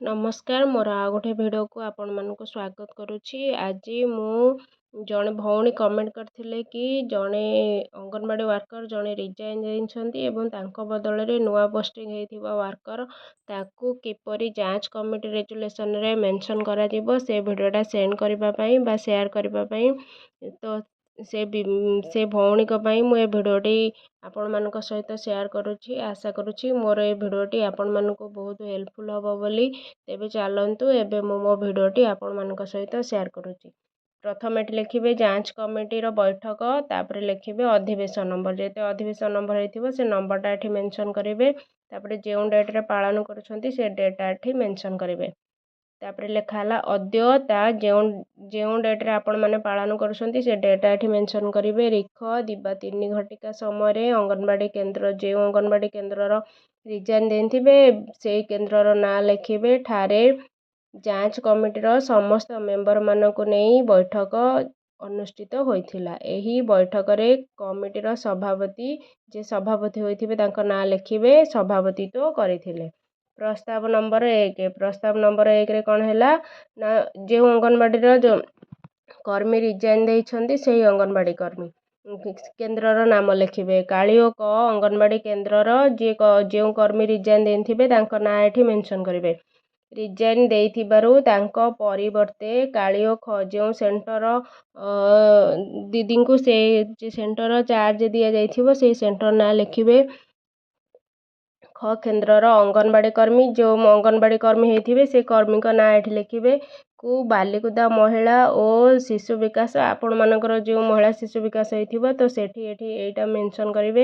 ନମସ୍କାର, ମୋର ଆଉ ଗୋଟେ ଭିଡ଼ିଓକୁ ଆପଣମାନଙ୍କୁ ସ୍ୱାଗତ କରୁଛି। ଆଜି ମୁଁ ଜଣେ ଭଉଣୀ କମେଣ୍ଟ କରିଥିଲେ କି ଜଣେ ଅଙ୍ଗନବାଡ଼ି ୱାର୍କର ଜଣେ ରିଜାଇନ୍ ଦେଇଛନ୍ତି ଏବଂ ତାଙ୍କ ବଦଳରେ ନୂଆ ପୋଷ୍ଟିଂ ହେଇଥିବା ୱାର୍କର, ତାକୁ କିପରି ଯାଞ୍ଚ କମିଟି ରେଜୁଲେସନରେ ମେନସନ୍ କରାଯିବ, ସେ ଭିଡ଼ିଓଟା ସେଣ୍ଡ କରିବା ପାଇଁ ବା ସେୟାର କରିବା ପାଇଁ। ତ ସେ ଭଉଣୀଙ୍କ ପାଇଁ ମୁଁ ଏ ଭିଡ଼ିଓଟି ଆପଣମାନଙ୍କ ସହିତ ସେୟାର କରୁଛି। ଆଶା କରୁଛି ମୋର ଏ ଭିଡ଼ିଓଟି ଆପଣମାନଙ୍କୁ ବହୁତ ହେଲ୍ପଫୁଲ୍ ହେବ ବୋଲି। ତେବେ ଚାଲନ୍ତୁ, ଏବେ ମୁଁ ମୋ ଭିଡ଼ିଓଟି ଆପଣମାନଙ୍କ ସହିତ ସେୟାର କରୁଛି। ପ୍ରଥମେ ଏଠି ଲେଖିବେ ଯାଞ୍ଚ କମିଟିର ବୈଠକ, ତାପରେ ଲେଖିବେ ଅଧିବେଶନ ନମ୍ବର। ଯେତେ ଅଧିବେଶନ ନମ୍ବର ହେଇଥିବ, ସେ ନମ୍ବରଟା ଏଠି ମେନସନ୍ କରିବେ। ତାପରେ ଯେଉଁ ଡେଟ୍ରେ ପାଳନ କରୁଛନ୍ତି, ସେ ଡେଟ୍ଟା ଏଠି ମେନସନ୍ କରିବେ। ତାପରେ ଲେଖା ହେଲା ଅଦ୍ୟ ତା ଯେଉଁ ଡେଟ୍ରେ ଆପଣମାନେ ପାଳନ କରୁଛନ୍ତି, ସେ ଡେଟ୍ଟା ଏଠି ମେନସନ୍ କରିବେ। ରିଖ ଦିବା 3 ଘଟିକା ସମୟରେ ଅଙ୍ଗନବାଡ଼ି କେନ୍ଦ୍ର, ଯେଉଁ ଅଙ୍ଗନବାଡ଼ି କେନ୍ଦ୍ରର ରିଜାଇନ୍ ଦେଇଥିବେ, ସେଇ କେନ୍ଦ୍ରର ନାଁ ଲେଖିବେ। ଠାରେ ଯାଞ୍ଚ କମିଟିର ସମସ୍ତ ମେମ୍ବରମାନଙ୍କୁ ନେଇ ବୈଠକ ଅନୁଷ୍ଠିତ ହୋଇଥିଲା। ଏହି ବୈଠକରେ କମିଟିର ସଭାପତି, ଯେ ସଭାପତି ହୋଇଥିବେ ତାଙ୍କ ନାଁ ଲେଖିବେ, ସଭାପତିତ୍ୱ କରିଥିଲେ। ପ୍ରସ୍ତାବ ନମ୍ବର 1। ପ୍ରସ୍ତାବ ନମ୍ବର 1ରେ କ'ଣ ହେଲା ନା, ଯେଉଁ ଅଙ୍ଗନବାଡ଼ିର ଯେଉଁ କର୍ମୀ ରିଜାଇନ୍ ଦେଇଛନ୍ତି, ସେହି ଅଙ୍ଗନବାଡ଼ି କର୍ମୀ କେନ୍ଦ୍ରର ନାମ ଲେଖିବେ। କାଳି ଓ କ ଅଙ୍ଗନବାଡ଼ି କେନ୍ଦ୍ରର ଯିଏ ଯେଉଁ କର୍ମୀ ରିଜାଇନ୍ ଦେଇଥିବେ, ତାଙ୍କ ନାଁ ଏଠି ମେନସନ୍ କରିବେ। ରିଜାଇନ୍ ଦେଇଥିବାରୁ ତାଙ୍କ ପରିବର୍ତ୍ତେ କାଳି ଓ ଖ ଯେଉଁ ସେଣ୍ଟର ଦିଦିଙ୍କୁ ସେ ସେଣ୍ଟର ଚାର୍ଜ ଦିଆଯାଇଥିବ, ସେଇ ସେଣ୍ଟର ନାଁ ଲେଖିବେ। ଖ କେନ୍ଦ୍ରର ଅଙ୍ଗନବାଡ଼ି କର୍ମୀ, ଯେଉଁ ଅଙ୍ଗନବାଡ଼ି କର୍ମୀ ହେଇଥିବେ, ସେ କର୍ମୀଙ୍କ ନାଁ ଏଠି ଲେଖିବେ। କୁ ବାଲିକୁଦା ମହିଳା ଓ ଶିଶୁ ବିକାଶ, ଆପଣମାନଙ୍କର ଯେଉଁ ମହିଳା ଶିଶୁ ବିକାଶ ହେଇଥିବ, ତ ସେଠି ଏଠି ଏଇଟା ମେନସନ୍ କରିବେ।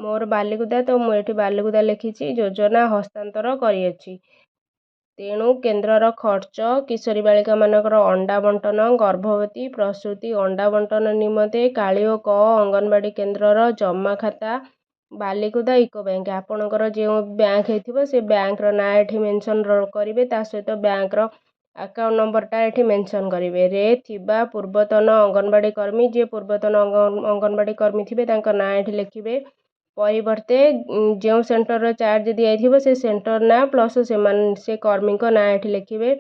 ମୋର ବାଲିକୁଦା, ତ ମୁଁ ଏଠି ବାଲିକୁଦା ଲେଖିଛି। ଯୋଜନା ହସ୍ତାନ୍ତର କରିଅଛି। ତେଣୁ କେନ୍ଦ୍ରର ଖର୍ଚ୍ଚ, କିଶୋରୀ ବାଳିକାମାନଙ୍କର ଅଣ୍ଡା ବଣ୍ଟନ, ଗର୍ଭବତୀ ପ୍ରସୂତି ଅଣ୍ଡା ବଣ୍ଟନ ନିମନ୍ତେ କାଳି ଓ କ ଅଙ୍ଗନବାଡ଼ି କେନ୍ଦ୍ରର ଜମା ଖାତା ବାଲିକୁଦା ୟୁକୋ ବ୍ୟାଙ୍କ, ଆପଣଙ୍କର ଯେଉଁ ବ୍ୟାଙ୍କ ହେଇଥିବ, ସେ ବ୍ୟାଙ୍କର ନାଁ ଏଠି ମେନସନ୍ କରିବେ। ତା ସହିତ ବ୍ୟାଙ୍କର ଆକାଉଣ୍ଟ ନମ୍ବରଟା ଏଠି ମେନସନ୍ କରିବେ। ରେ ଥିବା ପୂର୍ବତନ ଅଙ୍ଗନବାଡ଼ି କର୍ମୀ, ଯିଏ ପୂର୍ବତନ ଅଙ୍ଗନବାଡ଼ି କର୍ମୀ ଥିବେ, ତାଙ୍କ ନାଁ ଏଠି ଲେଖିବେ। ପରିବର୍ତ୍ତେ ଯେଉଁ ସେଣ୍ଟରର ଚାର୍ଜ ଦିଆଯାଇଥିବ, ସେ ସେଣ୍ଟର ନାଁ ପ୍ଲସ୍ ସେମାନେ ସେ କର୍ମୀଙ୍କ ନାଁ ଏଠି ଲେଖିବେ।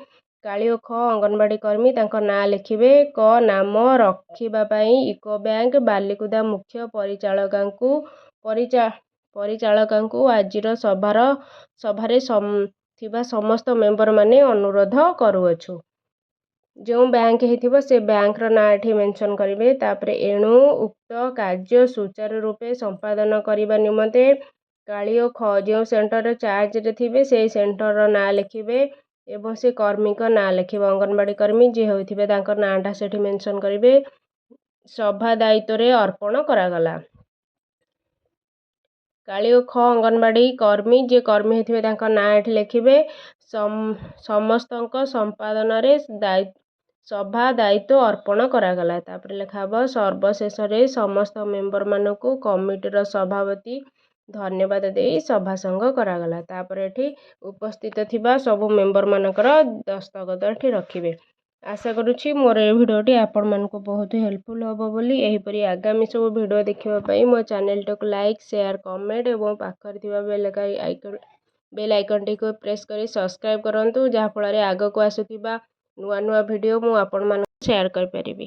କାଳି ଓ ଖ ଅଙ୍ଗନବାଡ଼ି କର୍ମୀ, ତାଙ୍କ ନାଁ ଲେଖିବେ। କ ନାମ ରଖିବା ପାଇଁ ୟୁକୋ ବ୍ୟାଙ୍କ ବାଲିକୁଦା ମୁଖ୍ୟ ପରିଚାଳକାଙ୍କୁ ଆଜିର ସଭାରେ ଥିବା ସମସ୍ତ ମେମ୍ବରମାନେ ଅନୁରୋଧ କରୁଅଛୁ। ଯେଉଁ ବ୍ୟାଙ୍କ ହେଇଥିବ, ସେ ବ୍ୟାଙ୍କର ନାଁ ଏଠି ମେନସନ୍ କରିବେ। ତାପରେ ଏଣୁ ଉକ୍ତ କାର୍ଯ୍ୟ ସୁଚାରୁ ରୂପେ ସମ୍ପାଦନ କରିବା ନିମନ୍ତେ କାଳି ଓ ଖ ଯେଉଁ ସେଣ୍ଟରରେ ଚାର୍ଜରେ ଥିବେ, ସେଇ ସେଣ୍ଟରର ନାଁ ଲେଖିବେ ଏବଂ ସେ କର୍ମୀଙ୍କ ନାଁ ଲେଖିବେ। ଅଙ୍ଗନବାଡ଼ି କର୍ମୀ ଯିଏ ହୋଇଥିବେ, ତାଙ୍କ ନାଁଟା ସେଠି ମେନସନ୍ କରିବେ। ସଭା ଦାୟିତ୍ୱରେ ଅର୍ପଣ କରାଗଲା। କାଳି ଓ ଖ ଅଙ୍ଗନବାଡ଼ି କର୍ମୀ, ଯିଏ କର୍ମୀ ହେଇଥିବେ, ତାଙ୍କ ନାଁ ଏଠି ଲେଖିବେ। ସମସ୍ତଙ୍କ ସମ୍ପାଦନାରେ ସଭା ଦାୟିତ୍ୱ ଅର୍ପଣ କରାଗଲା। ତାପରେ ଲେଖା ହେବ ସର୍ବଶେଷରେ ସମସ୍ତ ମେମ୍ବରମାନଙ୍କୁ କମିଟିର ସଭାପତି ଧନ୍ୟବାଦ ଦେଇ ସଭାସଙ୍ଗ କରାଗଲା। ତାପରେ ଏଠି ଉପସ୍ଥିତ ଥିବା ସବୁ ମେମ୍ବରମାନଙ୍କର ଦସ୍ତଖତ ଏଠି ରଖିବେ। ଆଶା କରୁଛି ମୋର ଏ ଭିଡ଼ିଓଟି ଆପଣମାନଙ୍କୁ ବହୁତ ହେଲ୍ପଫୁଲ୍ ହେବ ବୋଲି। ଏହିପରି ଆଗାମୀ ସବୁ ଭିଡ଼ିଓ ଦେଖିବା ପାଇଁ ମୋ ଚ୍ୟାନେଲଟାକୁ ଲାଇକ୍, ସେୟାର, କମେଣ୍ଟ ଏବଂ ପାଖରେ ଥିବା ବେଲ୍ ଆଇକନ୍ଟିକୁ ପ୍ରେସ୍ କରି ସବସ୍କ୍ରାଇବ୍ କରନ୍ତୁ, ଯାହାଫଳରେ ଆଗକୁ ଆସୁଥିବା ନୂଆ ନୂଆ ଭିଡ଼ିଓ ମୁଁ ଆପଣମାନଙ୍କୁ ସେୟାର କରିପାରିବି।